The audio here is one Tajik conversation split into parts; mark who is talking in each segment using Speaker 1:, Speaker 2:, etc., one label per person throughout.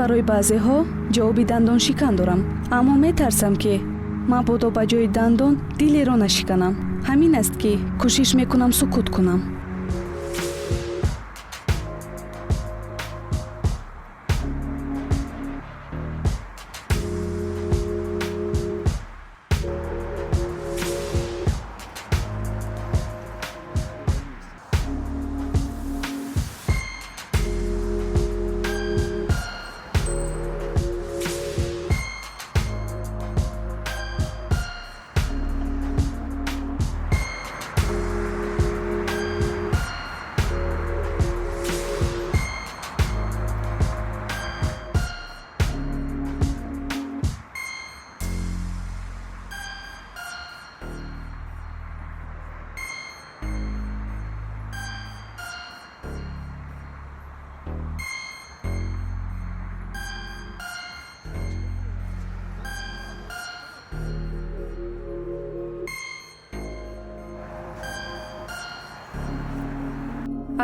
Speaker 1: Барои баъзеҳо ҷавоби дандоншикан дорам, аммо метарсам, ки мабодо ба ҷои дандон дилеро нашиканам. Ҳамин аст, ки кӯшиш мекунам сукут кунам.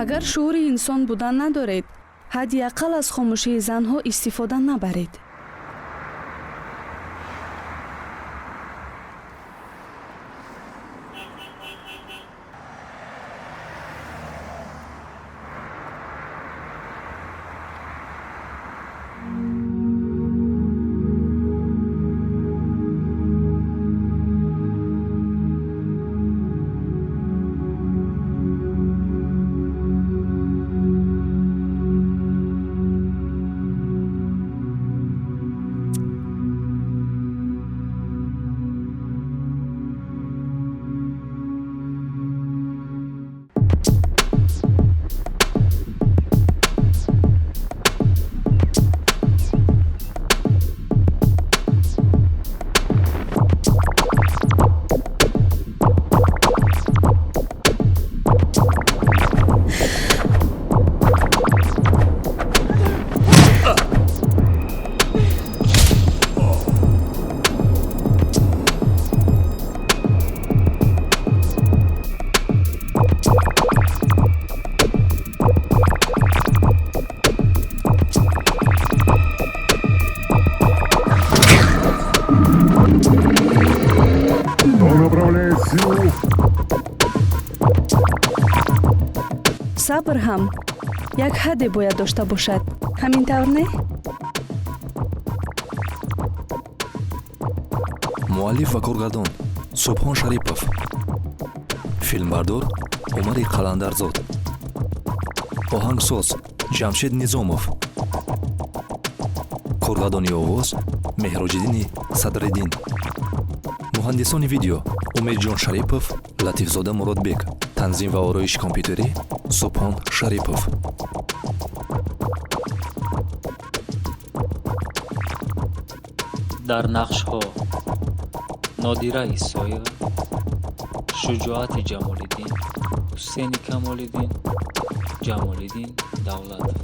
Speaker 1: Агар шуури инсон будан надоред, ҳадди ақал аз хомӯшии занҳо истифода набаред.
Speaker 2: Кто направляет силу?
Speaker 1: Сабр ҳам як ҳадде бояд дошта бошад, ҳамин тавр, не?
Speaker 3: Муаллиф ва коргардон Субҳон Шарипов, филмбардор Умари Қаландарзод, оҳангсоз Ҷамшед Низомов, коргардони овоз Меҳроҷиддини Садриддин, муҳандисони видео Умедҷон Шарипов, Латифзода Муродбек, танзим ва ороиши компютерӣ Субҳон Шарипов.
Speaker 4: Дар нақшҳо Нодира Исоева, Шуҷоати Ҷамолиддин, Ҳусейни Камолиддин, Ҷамолиддин Давлатов.